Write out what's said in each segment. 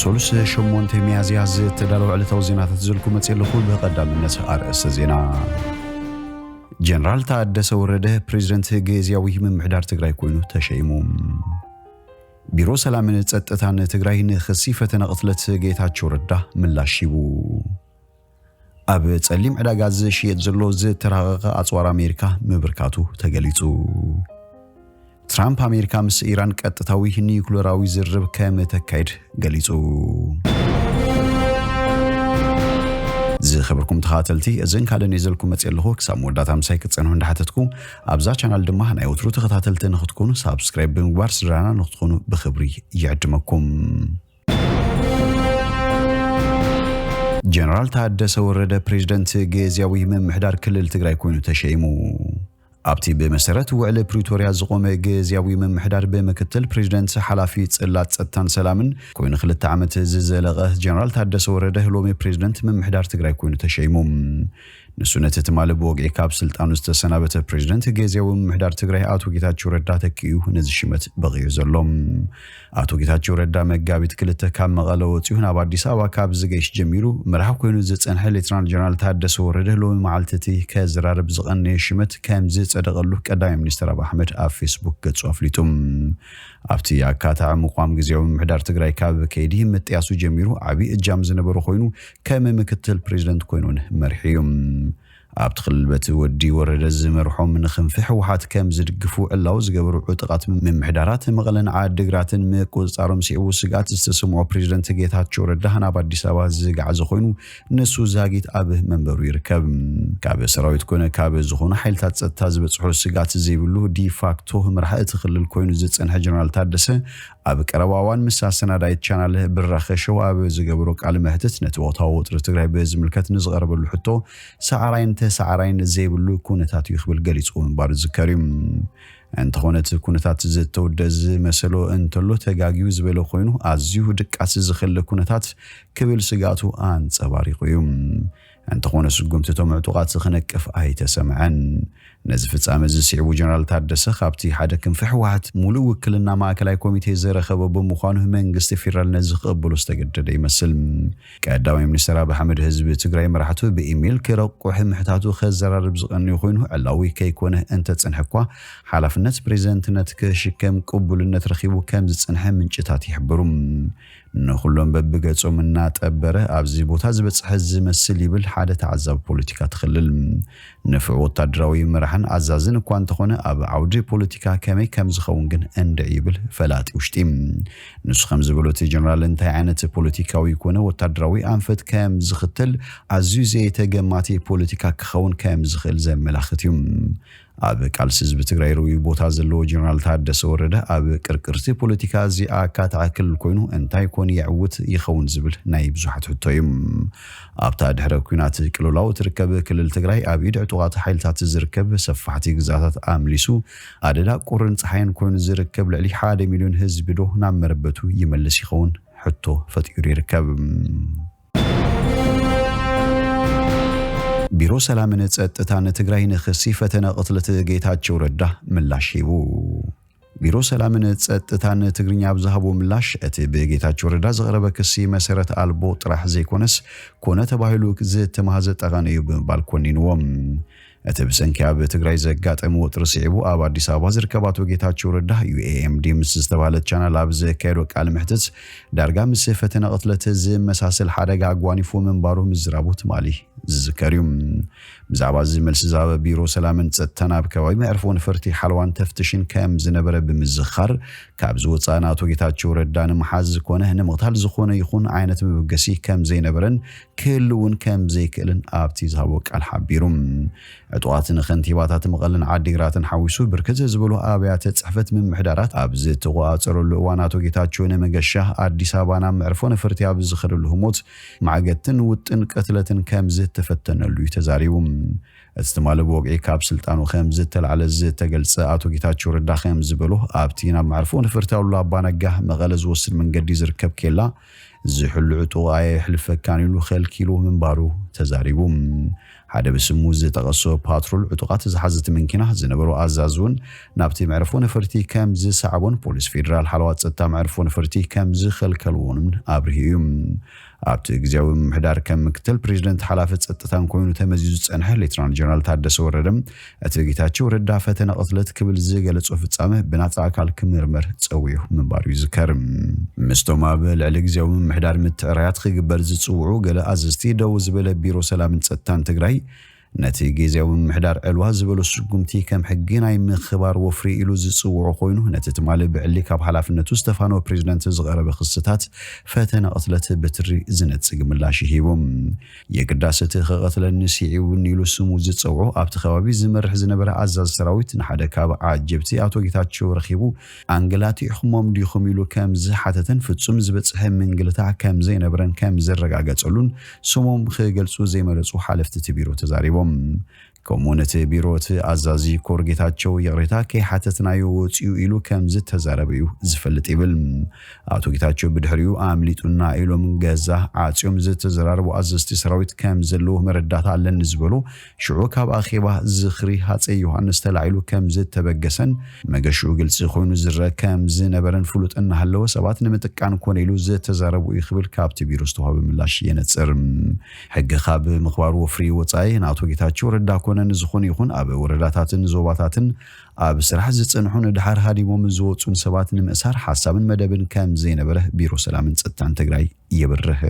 ሰሉስ ሸሞንተ ሚያዝያ ዝተዳለወ ዕለታዊ ዜናታት ዘልኩ መጽእ ኣለኹ። ብቐዳምነት ኣርእስተ ዜና። ጀነራል ታደሰ ወረደ ፕሬዚደንት ግዝያዊ ምምሕዳር ትግራይ ኮይኑ ተሸይሙ። ቢሮ ሰላምን ጸጥታን ትግራይ ንኽሲ ፈተነ ቅትለት ጌታቸው ረዳ ምላሽ ሂቡ። ኣብ ጸሊም ዕዳጋ ዝሽየጥ ዘሎ ዝተራቐቐ ኣጽዋር ኣሜሪካ ምብርካቱ ተገሊጹ። ትራምፕ ኣሜሪካ ምስ ኢራን ቀጥታዊ ኒዩክለራዊ ዝርርብ ከም ተካይድ ገሊጹ። ዝኸበርኩም ተኸታተልቲ፣ እዘን ካልእን የዘልኩም መጽእ ኣለኹ። ክሳብ መወዳእታ ምሳይ ክትጸንሑ እንዳሓተትኩ፣ ኣብዛ ቻናል ድማ ናይ ወትሩ ተኸታተልቲ ንኽትኮኑ ሳብስክራይብ ብምግባር ስድራና ንኽትኾኑ ብኽብሪ ይዕድመኩም። ጀነራል ታደሰ ወረደ ፕሬዚደንት ግዝያዊ ምምሕዳር ክልል ትግራይ ኮይኑ ተሸይሙ። ኣብቲ ብመሰረት ውዕሊ ፕሪቶርያ ዝቆመ ግዝያዊ ምምሕዳር ብምክትል ፕሬዚደንት ሓላፊ ጽላት ጸጥታን ሰላምን ኮይኑ ክልተ ዓመት ዝዘለቐ ጀነራል ታደሰ ወረደ ሎሚ ፕሬዚደንት ምምሕዳር ትግራይ ኮይኑ ተሸይሙ። ንሱ ነቲ ትማሊ ብወግዒ ካብ ስልጣኑ ዝተሰናበተ ፕሬዚደንት ግዝያዊ ምምሕዳር ትግራይ ኣቶ ጌታቸው ረዳ ተኪኡ ነዚ ሽመት በቒዑ ዘሎ። ኣቶ ጌታቸው ረዳ መጋቢት ክልተ ካብ መቐለ ወፂኡ ናብ ኣዲስ ኣበባ ካብ ዝገይሽ ጀሚሩ መራሕ ኮይኑ ዝፀንሐ ሌተናል ጀነራል ታደሰ ወረደ ሎሚ መዓልቲ እቲ ከዘራርብ ዝቐነየ ሽመት ከም ዝፀደቐሉ ቀዳማይ ሚኒስትር ኣብ ኣሕመድ ኣብ ፌስቡክ ገፁ ኣፍሊጡ። ኣብቲ ኣካታዒ ምቋም ግዝያዊ ምምሕዳር ትግራይ ካብ ከይዲ ምጥያሱ ጀሚሩ ዓብዪ እጃም ዝነበሮ ኮይኑ ከም ምክትል ፕሬዚደንት ኮይኑን መሪሑ እዩ። ኣብቲ ክልል በቲ ወዲ ወረደ ዝመርሖም ንክንፊ ህወሓት ከም ዝድግፉ ዕላዊ ዝገበሩ ዕጡቓት ምምሕዳራት መቐለን ዓድግራትን ምቁፅፃሮም ስዒቡ ስግኣት ዝተሰምዖ ፕሬዚደንት ጌታቸው ረዳ ናብ ኣዲስ ኣበባ ዝገዓዘ ኮይኑ ንሱ ዛጊት ኣብ መንበሩ ይርከብ። ካብ ሰራዊት ኮነ ካብ ዝኾኑ ሓይልታት ጸጥታ ዝበጽሖ ስግኣት ዘይብሉ ዲፋክቶ መራሒ እቲ ክልል ኮይኑ ዝጸንሐ ጀነራል ታደሰ ኣብ ቀረባ እዋን ምስ ኣሰናዳኢት ቻናል ብራኸ ሸው ኣብ ዝገበሮ ቃለ መሕትት ነቲ ወቕታዊ ወጥሪ ትግራይ ብዝምልከት ንዝቐረበሉ ሕቶ ሰዓራይን ተሰዓራይን ዘይብሉ ኩነታት እዩ ክብል ገሊጹ ምንባሩ ዝዝከር እዩ። እንተኾነ እቲ ኩነታት ዝተወደ ዝመሰሎ እንተሎ ተጋግዩ ዝበለ ኮይኑ ኣዝዩ ድቃስ ዝኽእል ኩነታት ክብል ስግኣቱ ኣንጸባሪቑ እዩ። እንተኾነ ስጉምቲ እቶም ዕጡቓት ክነቅፍ ኣይተሰምዐን። ነዚ ፍጻመ እዚ ስዒቡ ጀነራል ታደሰ ካብቲ ሓደ ክንፊ ህወሓት ሙሉእ ውክልና ማእከላይ ኮሚቴ ዝረኸበ ብምዃኑ መንግስቲ ፌደራል ነዚ ክቕበሎ ዝተገደደ ይመስል። ቀዳማይ ሚኒስትር ኣብይ ኣሕመድ ህዝቢ ትግራይ መራሕቱ ብኢሜይል ክረቑሕ ምሕታቱ ከዘራርብ ዝቐንዩ ኮይኑ ዕላዊ ከይኮነ እንተጸንሐ እኳ ሓላፍነት ፕሬዚደንትነት ክሽከም ቅቡልነት ረኺቡ ከም ዝጸንሐ ምንጭታት ይሕብሩ። ንኹሎም በብገጾም እናጠበረ ኣብዚ ቦታ ዝበጽሐ ዝመስል ይብል ሓደ ተዓዛቢ ፖለቲካ ትኽልል። ንፉዕ ወታደራዊ መራሕን ኣዛዝን እኳ እንተኾነ ኣብ ዓውዲ ፖለቲካ ከመይ ከም ዝኸውን ግን እንድዒ ይብል ፈላጢ ውሽጢ። ንሱ ከም ዝበሎ እቲ ጀነራል እንታይ ዓይነት ፖለቲካዊ ኮነ ወታደራዊ ኣንፈት ከም ዝኽተል ኣዝዩ ዘይተገማቲ ፖለቲካ ክኸውን ከም ዝኽእል ዘመላኽት እዩ። ኣብ ቃልሲ ህዝቢ ትግራይ ርኡይ ቦታ ዘለዎ ጀነራል ታደሰ ወረደ ኣብ ቅርቅርቲ ፖለቲካ እዚ ኣካታዒ ክልል ኮይኑ እንታይ ኮን የዕውት ይኸውን ዝብል ናይ ብዙሓት ሕቶ እዩ። ኣብታ ድሕረ ኲናት ቅልውላው ትርከብ ክልል ትግራይ ኣብ ኢድ ዕጡቓት ሓይልታት ዝርከብ ሰፋሕቲ ግዛታት ኣምሊሱ ኣደዳ ቁርን ፀሓይን ኮይኑ ዝርከብ ልዕሊ ሓደ ሚልዮን ህዝቢ ዶ ናብ መረበቱ ይመልስ ይኸውን? ሕቶ ፈጢሩ ይርከብ። ቢሮ ሰላምን ጸጥታን ትግራይ ንክሲ ፈተነ ቅትለት ጌታቸው ረዳ ምላሽ ሂቡ። ቢሮ ሰላምን ጸጥታን ትግርኛ ኣብ ዝሃቦ ምላሽ እቲ ብጌታቸው ረዳ ዝቐረበ ክሲ መሰረት ኣልቦ ጥራሕ ዘይኮነስ ኮነ ተባሂሉ ዝተማህዘ ጠቐነ እዩ ብምባል ኮኒንዎም። እቲ ብሰንኪ ኣብ ትግራይ ዘጋጠመ ወጥሪ ስዒቡ ኣብ ኣዲስ ኣበባ ዝርከብ ኣቶ ጌታቸው ረዳ ዩ ኤ ኤም ዲ ምስ ዝተባህለት ቻናል ኣብ ዘካየዶ ቃለ መሕትት ዳርጋ ምስ ፈተነ ቅትለት ዝመሳሰል ሓደጋ ኣጓኒፉ ምንባሩ ምዝራቡ ትማሊ ዝዝከር እዩ። ብዛዕባ እዚ መልሲ ዝሃበ ቢሮ ሰላምን ጸጥታን ኣብ ከባቢ መዕርፎ ነፈርቲ ሓለዋን ተፍትሽን ከም ዝነበረ ብምዝኻር ካብዚ ወጻኢ ንኣቶ ጌታቸው ረዳ ንምሓዝ ዝኾነ ንምቕታል ዝኾነ ይኹን ዓይነት መበገሲ ከም ዘይነበረን ክህልውን ከም ዘይክእልን ኣብቲ ዝሃቦ ቃል ሓቢሩ። ዕጡቓት ንከንቲባታት መቐለን ዓዲግራትን ሓዊሱ ብርክት ዝበሉ ኣብያተ ጽሕፈት ምምሕዳራት ኣብ ዝተቖጻጸረሉ እዋን ኣቶ ጌታቸው ንመገሻ ኣዲስ ኣበባ ናብ መዕርፎ ነፈርቲ ኣብ ዝኸደሉ ህሞት ማዕገትን ውጥን ቅትለትን ከም ዝተፈተነሉ እዩ ተዛሪቡ። እቲ ትማሊ ብወግዒ ካብ ስልጣኑ ከም ዝተላዕለ ዝተገልጸ ኣቶ ጌታቸው ረዳ ከም ዝበሎ፣ ኣብቲ ናብ መዕርፎ ነፈርቲ ኣሉላ ኣባነጋ መቐለ ዝወስድ መንገዲ ዝርከብ ኬላ ዝሕሉ ዕጡቕ ኣየሕልፈካን ኢሉ ከልኪሉ ምንባሩ ተዛሪቡ። ሓደ ብስሙ ዝጠቐሶ ፓትሮል ዕጡቓት ዝሓዘት መኪና ዝነበሩ ኣዛዚ እውን ናብቲ መዕርፎ ነፈርቲ ከም ዝሰዓቦን ፖሊስ ፌደራል ሓለዋ ጸጥታ መዕርፎ ነፈርቲ ከም ዝኸልከልዎን ኣብርሂ እዩ። ኣብቲ ግዜያዊ ምምሕዳር ከም ምክትል ፕሬዚደንት ሓላፊ ጸጥታን ኮይኑ ተመዚዙ ዝጸንሐ ሌተናል ጀነራል ታደሰ ወረደ፣ እቲ ጌታቸው ረዳ ፈተነ ቅትለት ክብል ዝገለጾ ፍጻመ ብናጻ ኣካል ክምርመር ጸዊዑ ምንባሩ ይዝከር። ምስቶም ኣብ ልዕሊ ግዜያዊ ምምሕዳር ምትዕርያት ክግበር ዝጽውዑ ገለ ኣዘዝቲ ደው ዝበለ ቢሮ ሰላምን ጸጥታን ትግራይ፣ ነቲ ግዜያዊ ምምሕዳር ዕልዋ ዝበሎ ስጉምቲ ከም ሕጊ ናይ ምኽባር ወፍሪ ኢሉ ዝጽውዖ ኮይኑ፣ ነቲ ትማሊ ብዕሊ ካብ ሓላፍነቱ ዝተፋነወ ፕሬዚደንት ዝቐረበ ክስታት ፈተነ ቅትለት ብትሪ ዝነጽግ ምላሽ ሂቡ። የግዳስ እቲ ክቐትለኒ ስዒቡኒ ኢሉ ስሙ ዝጸውዖ ኣብቲ ከባቢ ዝመርሕ ዝነበረ ኣዛዚ ሰራዊት ንሓደ ካብ ዓጀብቲ ኣቶ ጌታቸው ረኺቡ፣ ኣንገላቲዕኹሞም ዲኹም ኢሉ ከም ዝሓተተን ፍጹም ዝበጽሐ ምንግልታዕ ከም ዘይነበረን ከም ዘረጋገጸሉን ስሞም ክገልጹ ዘይመረጹ ሓለፍቲ እቲ ቢሮ ተዛሪቦም። ከምኡ ነቲ ቢሮ እቲ ኣዛዚ ኮር ጌታቸው ይቕሬታ ከይሓተትናዮ ወጺኡ ኢሉ ከም ዝተዛረበ እዩ ዝፈልጥ ይብል። ኣቶ ጌታቸው ብድሕሪኡ ኣምሊጡና ኢሎም ገዛ ዓጽዮም ዝተዘራረቡ ኣዘዝቲ ሰራዊት ከም ዘለዎ መረዳእታ ኣለኒ ዝበሉ ሽዑ ካብ ኣኼባ ዝኽሪ ሃፀይ ዮሃንስ ተላዒሉ ከም ዝተበገሰን መገሽኡ ግልፂ ኮይኑ ዝረአ ከም ዝነበረን ፍሉጥ እናሃለወ ሰባት ንምጥቃን ኮነ ኢሉ ዝተዛረቡ እዩ ክብል ካብቲ ቢሮ ዝተዋህበ ምላሽ የነፅር። ሕጊ ካብ ምኽባር ወፍሪ ወፃኢ ንኣቶ ጌታቸው ረዳ ኮነ ንዝኾነ ይኹን ኣብ ወረዳታትን ዞባታትን ኣብ ስራሕ ዝፀንሑ ንድሓር ሃዲሞም ዝወፁን ሰባት ንምእሳር ሓሳብን መደብን ከም ዘይነበረ ቢሮ ሰላምን ፀጥታን ትግራይ የብርህ።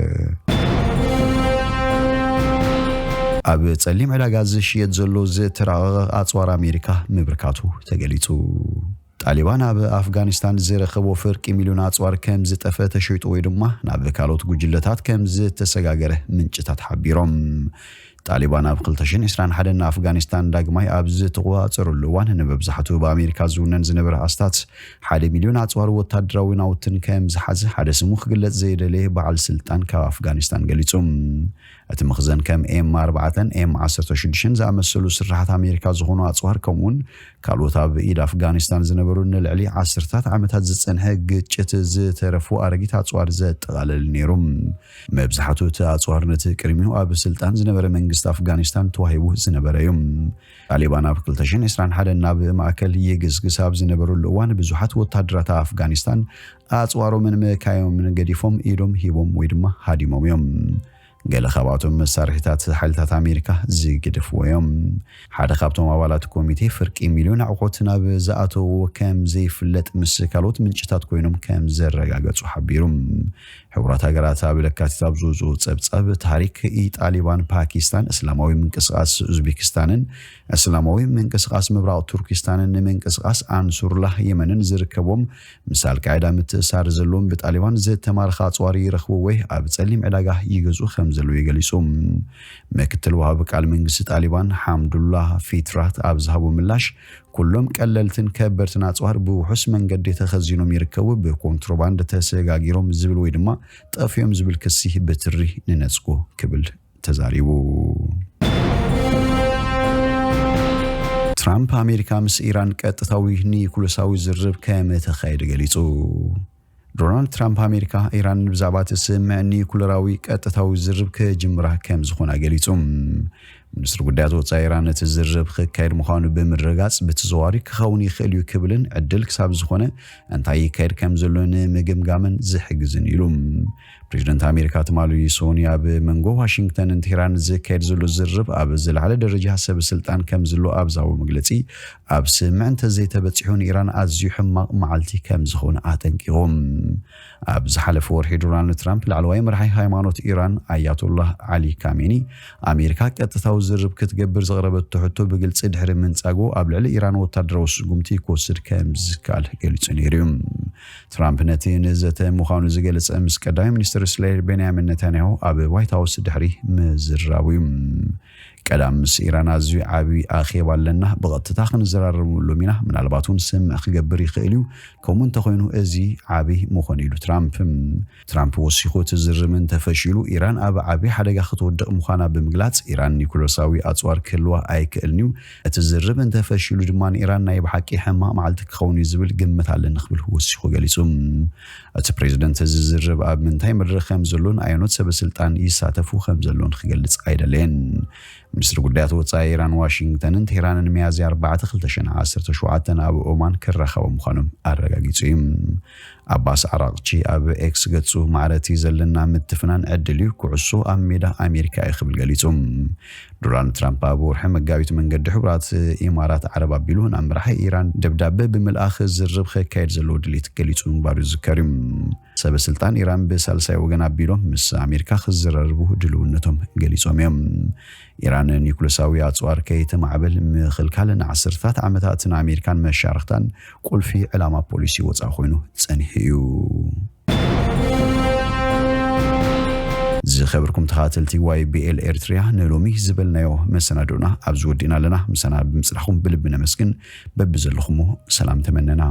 ኣብ ጸሊም ዕዳጋ ዝሽየጥ ዘሎ ዝተራቐቐ ኣጽዋር ኣሜሪካ ምብርካቱ ተገሊጹ። ጣሊባን ኣብ ኣፍጋኒስታን ዝረኸቦ ፍርቂ ሚልዮን ኣጽዋር ከም ዝጠፈ ተሸይጡ ወይ ድማ ናብ ካልኦት ጉጅለታት ከም ዝተሰጋገረ ምንጭታት ሓቢሮም። ጣሊባን ኣብ ክልተ ሽሕን ዕስራን ሓደን ኣፍጋኒስታን ዳግማይ ኣብ ዝተቖጻጸረሉ እዋን፣ ንመብዛሕትኡ ብኣሜሪካ ዝውነን ዝነበረ ኣስታት ሓደ ሚልዮን ኣጽዋር ወታደራዊ ናውትን ከም ዝሓዘ ሓደ ስሙ ክግለጽ ዘይደለየ በዓል ስልጣን ካብ ኣፍጋኒስታን ገሊጹ። እቲ መኽዘን ከም ኤም ኣርባዕተን ኤም ዓሰርተ ሽዱሽተን ዝኣመሰሉ ስርሓት ኣሜሪካ ዝኾኑ ኣጽዋር፣ ከምኡውን ካልኦት ኣብ ኢድ ኣፍጋኒስታን ዝነበሩ ንልዕሊ ዓሰርታት ዓመታት ዝጸንሐ ግጭት ዝተረፉ ኣረጊት ኣጽዋር ዘጠቓለለ ነይሩ። መብዛሕትኡ እቲ ኣጽዋር ነቲ ቅድሚኡ ኣብ ስልጣን ዝነበረ መንግስቲ ኣፍጋኒስታን ተዋሂቡ ዝነበረ እዩ። ጣሊባን ኣብ ክልተ ሽሕን ዕስራን ሓደን ናብ ማእከል ይግስግስ ኣብ ዝነበረሉ እዋን፣ ብዙሓት ወታደራት ኣፍጋኒስታን ኣጽዋሮምን መካዮምን ገዲፎም፣ ኢዶም ሂቦም ወይ ድማ ሃዲሞም እዮም። ገለ ካብኣቶም መሳርሒታት ሓይልታት ኣሜሪካ ዝግደፍዎ እዮም። ሓደ ካብቶም ኣባላት ኮሚቴ ፍርቂ ሚልዮን ኣቑሑት ናብ ዝኣተዎ ከም ዘይፍለጥ ምስ ካልኦት ምንጭታት ኮይኖም ከም ዘረጋገጹ ሓቢሩ። ሕቡራት ሃገራት ኣብ ለካቲት ኣብ ዝወፅኦ ጸብጻብ፣ ታሪክ ኢ ጣሊባን ፓኪስታን፣ እስላማዊ ምንቅስቃስ ኡዝቤኪስታንን እስላማዊ ምንቅስቃስ ምብራቕ ቱርኪስታንን ንምንቅስቃስ ኣንሱርላህ የመንን ዝርከቦም፣ ምስ ኣልቃይዳ ምትእሳር ዘለዎም ብጣሊባን ዝተማረኸ ኣጽዋር ይረኽቡ ወይ ኣብ ጸሊም ዕዳጋ ይገዝኡ ከም ዘለዉ የገሊጹ። ምክትል ወሃቢ ቃል መንግስቲ ጣሊባን ሓምዱላህ ፊትራት ኣብ ዝሃቦ ምላሽ፣ ኩሎም ቀለልትን ከበድትን ኣጽዋር ብውሑስ መንገዲ ተኸዚኖም ይርከቡ፣ ብኮንትሮባንድ ተሰጋጊሮም ዝብል ወይ ድማ ጠፍዮም ዝብል ክሲ ብትሪ ንነጽጎ ክብል ተዛሪቡ። ትራምፕ ኣሜሪካ ምስ ኢራን ቀጥታዊ ኒኩለሳዊ ዝርርብ ከም እተኻየደ ገሊጹ። ዶናልድ ትራምፕ ኣሜሪካ ኢራን ብዛዕባ እቲ ስምምዕ ኒኩለራዊ ቀጥታዊ ዝርርብ ክጅምራ ከም ዝኾና ገሊጹ። ሚኒስትሪ ጉዳያት ወጻኢ ኢራን እቲ ዝርርብ ክካየድ ምዃኑ ብምርግጋጽ፣ ብተዘዋዋሪ ክኸውን ይኽእል እዩ ክብልን ዕድል ክሳብ ዝኾነ እንታይ ይካየድ ከም ዘሎ ንምግምጋምን ዝሕግዝን ኢሉ። ፕሬዚደንት ኣሜሪካ ትማሊ ሶኒ ኣብ መንጎ ዋሽንግተንን ቴህራን ዝካየድ ዘሎ ዝርርብ ኣብ ዝለዓለ ደረጃ ሰብ ስልጣን ከም ዘሎ ኣብ ዝሃቦ መግለጺ፣ ኣብ ስምምዕ እንተዘይተበጺሑ ንኢራን ኣዝዩ ሕማቕ መዓልቲ ከም ዝኾነ ኣጠንቂቑ። ኣብ ዝሓለፈ ወርሒ ዶናልድ ትራምፕ ላዕለዋይ መራሒ ሃይማኖት ኢራን ኣያቶላህ ዓሊ ካሜኒ ኣሜሪካ ቀጥታዊ ዝርርብ ክትገብር ዘቕረበቶ ሕቶ ብግልጺ ድሕሪ ምንጻጉ፣ ኣብ ልዕሊ ኢራን ወታደራዊ ስጉምቲ ክወስድ ከም ዝከኣል ገሊጹ ነይሩ እዩ። ትራምፕ ነቲ ንዘተ ምዃኑ ዝገለጸ ምስ ቀዳማይ ሚኒስትር እስራኤል ቤንያሚን ነታንያሁ ኣብ ዋይት ሃውስ ድሕሪ ምዝራቡ እዩ። ቀዳም ምስ ኢራን ኣዝዩ ዓቢ ኣኼባ ኣለና፣ ብቐጥታ ክንዘራረበሎም ኢና፣ ምናልባት እውን ስምዕ ክገብር ይኽእል እዩ፣ ከምኡ እንተኾይኑ እዚ ዓቢ ምኾነ ኢሉ ትራምፕ። ትራምፕ ወሲኹ እቲ ዝርርብ እንተፈሺሉ ኢራን ኣብ ዓቢ ሓደጋ ክትወድቕ ምዃና ብምግላጽ፣ ኢራን ኒኩለሳዊ ኣጽዋር ክህልዋ ኣይክእልን እዩ፣ እቲ ዝርርብ እንተፈሺሉ ድማ ንኢራን ናይ ብሓቂ ሕማቕ መዓልቲ ክኸውን እዩ ዝብል ግምት ኣለኒ ክብል ወሲኹ ገሊጹ። እቲ ፕሬዝደንት እዚ ዝርርብ ኣብ ምንታይ መድረኽ ከም ዘሎን ኣየኖት ሰበ ስልጣን ይሳተፉ ከም ዘሎን ክገልጽ ኣይደለየን። ሚኒስትሪ ጉዳያት ወጻኢ ኢራን ዋሽንግተንን ቴህራንን ሚያዝያ ኣርባዕተ ክልተ ሽሕን ዓሰርተ ሸውዓተን ኣብ ኦማን ክራኸቡ ምዃኖም ኣረጋጊጹ እዩ። ኣባስ ዓራቕቺ ኣብ ኤክስ ገጹ ማዕረቲ ዘለና ምትፍናን ዕድል እዩ፣ ኩዕሶ ኣብ ሜዳ ኣሜሪካ እዩ ክብል ገሊጹ። ዶናልድ ትራምፕ ኣብ ወርሒ መጋቢት መንገዲ ሕቡራት ኢማራት ዓረብ ኣቢሉ ናብ መራሒ ኢራን ደብዳበ ብምልኣኽ ዝርብ ከካየድ ዘለዎ ድሌት ገሊጹ ምንባሩ ዝዝከር እዩ። ሰበ ስልጣን ኢራን ብሳልሳይ ወገን ኣቢሎም ምስ ኣሜሪካ ክዘራረቡ ድልውነቶም ገሊጾም እዮም። ኢራን ኒኩለሳዊ ኣጽዋር ከይተማዕብል ምኽልካል ንዓሰርታት ዓመታት ንኣሜሪካን መሻርኽታን ቁልፊ ዕላማ ፖሊሲ ወጻኢ ኮይኑ ጸኒሑ እዩ። ዝኸበርኩም ተኸታተልቲ ዋይ ቢ ኤል ኤርትርያ፣ ንሎሚ ዝበልናዮ መሰናዶና ኣብዚ ወዲእና ኣለና። ምሳና ብምጽናሕኩም ብልቢ ነመስግን። በብዘለኹሞ ሰላም ተመነና።